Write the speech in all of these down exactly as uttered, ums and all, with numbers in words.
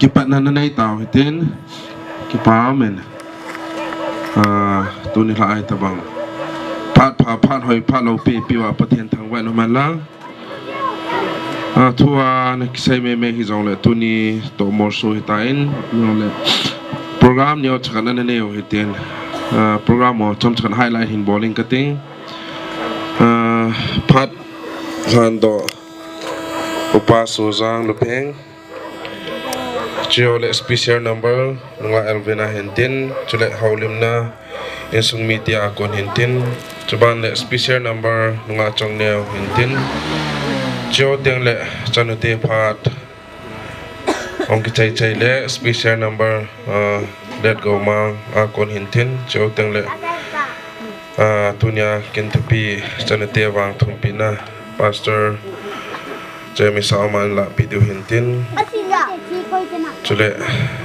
kipatna nanei tau hitin, kipa umin. Ah, tuni lha ahi tabang. Phat pha, phat hoi, phat lou pi, pi uva Pathen thangvah in um hen lang. Ah, thu a na kisei mei mei hijongle tuni toh morso hitan, jongle program neo chakhat na nanei u hitin. Ah, program ho chomcha khat highlight hin bol inge kating. Ah, phat lhan doh Upa Sojang Lupheng. Chule special number nungah Elvin a hintin, chule houlimna insung mi tia kon hintin, chuban le special number nungah Chongneo hintin, chuteng le chanute phat ong kichai chai le special number, ah, Let Go Mang a kon hintin, chuteng le, ah, tunia kin thupi chanute vang thumpina Pastor Jamie Saoman la pi diu hintin. Chule,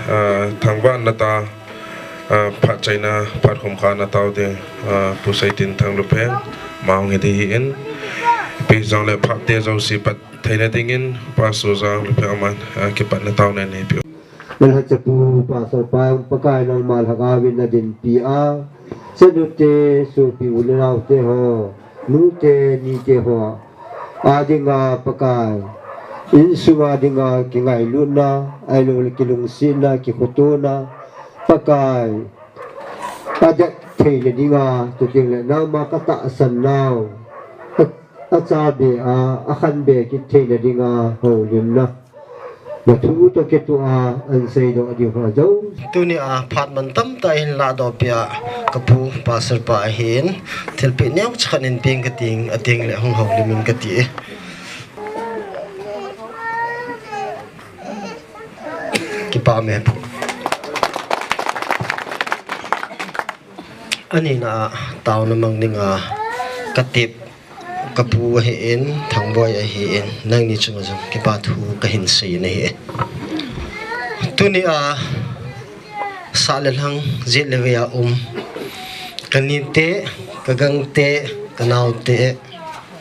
ah, thangvahna ta, ah, phat chaina, phat khumkhana tau ding, ah, Pu Seitinthang Lupheng, ma hung hiti hi in. Pi jongle phat te jouse pat theina dingin, Pastor Sojang Lupheng aman, ah, kipatna tau nei nei piu. Nalhacha pu Pastor pa, Pakai nangma lhagao vin nadinpi a, chanute, sopi u le naote ho, nute, nite ho a dinga Pakai, insunga dinga kingailutna, ahilou le kilungsetna, kikhotona, Pakai, adet theina dinga, chuteng le nangma katahsan nau, a, achabe a, akhanbe kit theina dinga houlimna. Nathu toh kitoh a, ansei doh diu ho jouse. Tunia phat mantam tah in ladoh pia kapu Pastor pa ahin, thilpeh neocha khat in peng kating, ateng le hung houlim in kati e. Kipa me pu. Anina a taona mang dinga katep kapu ahin, Thangboi ahin, nangni chunga jong kipa thu kahin sei nahi. Tunia sah le lhang, jet le vei a um, kanite, kagangte, kanaote,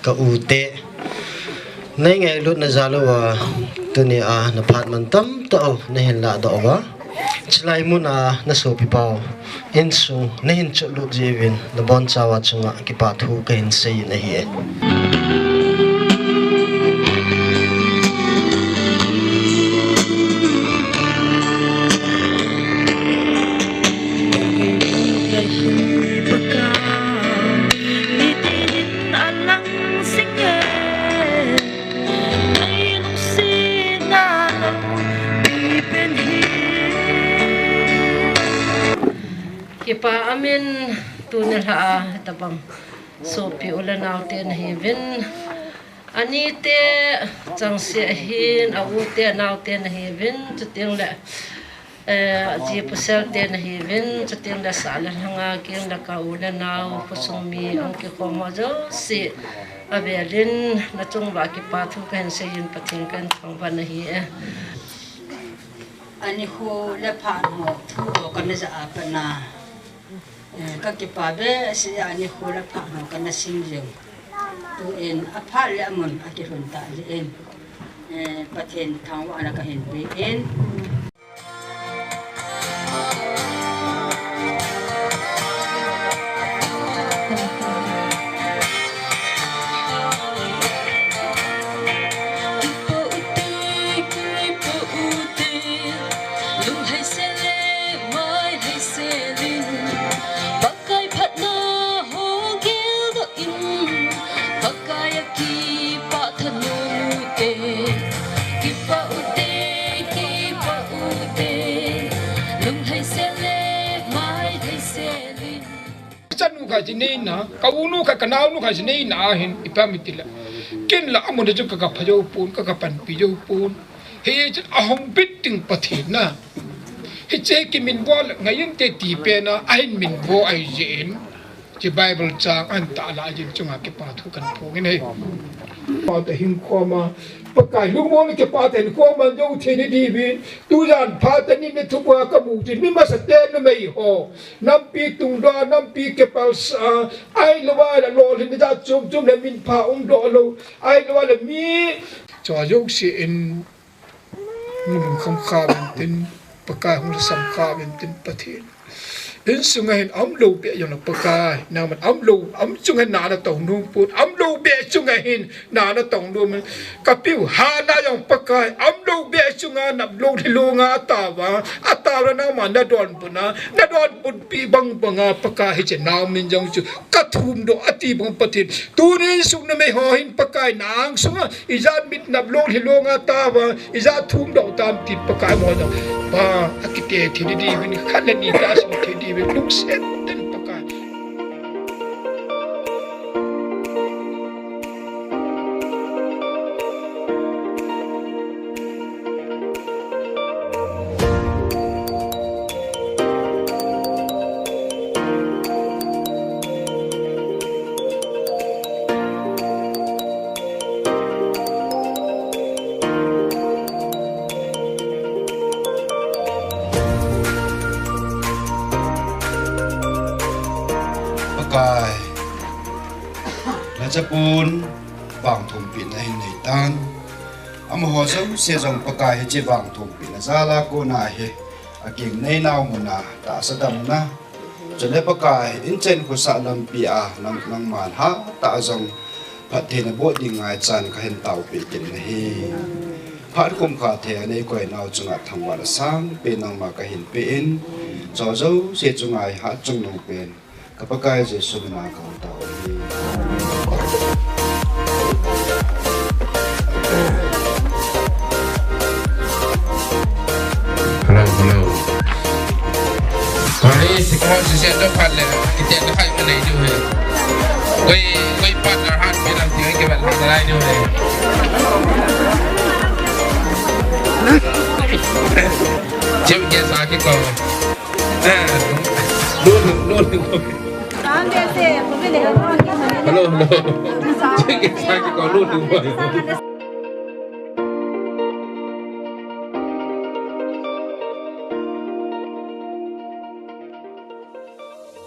ka ute, nei ngailutna jal uva, tunia naphat mantam tah u nahin ladoh uva, chulai muna nasopi pau insung nahin chotlut jeh uvin, nabonchauva chunga kipa thu kahin sei nahi e. Kipa umin, tuni lha a tabang sopi u le naote nahiuvin, anite changseh ahin, a ute anaote nahiuvin, chuteng le, eh, aji pasal te nahiuvin, chuteng le sah le lhanga keng le ka u le nao, khosung mi, ong kikhom ho jouse, avelin nachung uva kipa thu kahin seiyin Pathen kahin thangvah nahi e. Anikho le phat ho thu ho kana ja a pat na, eh, kakipa behseh a, anikho le phat ho kana sim jing. Tuin aphat le amun akilhun tah jeh in, eh, Pathen thangvahna kahin pe in. Pakai phatna ho geldoh in, Pakai a kipah thanom ute, kipah ute, kipah ute, lunglhai sel le mailhai sel in. Ka chanu khat chu neina, ka unu khat, ka naonu khat chu neina ahin, ipi ham itile, ken la amun a chu ka, ka pha jou pon, ka, ka panpi jou pon. Hichun ahung bit ding Pathen na. Hiche kiminvo le ngai inte ti pen a, ahin minvo ahi jeh in. Hiche Bible chang ahin tahlah jeh in chunga kipa thu kahin phong in ahi. Phat a hin khom a, Pakai lungmon le kipah tah in khom a jou thei na diuvin, tujan phat a nina thupha kamu tin, mi masate numei ho, nampi tungdoh, nampi kipalsah, ahilou le lolhinna jat chom chom le minpha umdoh lou, ahilou le mi. Chua jouse in Hung lungkham kha uvin tin, Pakai hung lhasam kha uvin tin Pathen. Insung a hin umlou beh jong le Pakai, nangman umlou, um chung hin na natong nom pon, umlou beh chung a hin na natong nom. Kapiu Hannah jong Pakai, umlou beh chung a naplou lhilou nga atao a, atao le nangman nadonbut na, nadonbut pi bang bang a Pakai hiche nao min jong chu kathumdoh ati bang Pathen. Tuni insung numei ho hin Pakai nang sung a, ijat mit naplou lhilou nga atao a, ijat thumdoh tam ti Pakai mo jong. Pa, akite thei diuvin, khat le ni ta sung thei diuvin, lungset tah in Pakai. Pakai, nachapon vangthompina hin neitan. Amaho jouse jong Pakai hiche vangthompina jal a kona hi akingnei nau mun a tahsa damna, chule Pakai inchen khosah lampi a nang, nangman hatah a jong phattheina boh ding ngaichan kahin taopeh kit nahi. Phat khum kha thei a neikoi nau chunga thangvahna sangpen nangma kahin pe in, hiche jouse chunga hatchungnung pen ka Pakai Jesu min a kahung tao ahi. Hello, hello. Koi, si ko si se to phat le, kiti na khai ma nei diu he. Koi, koi partner hat pe lang ti ke bal hat lai diu he. Chief guest a ki ko. Eh, no, no, no, no. Hello, hello. Chief guest a ki ko, no, no, no.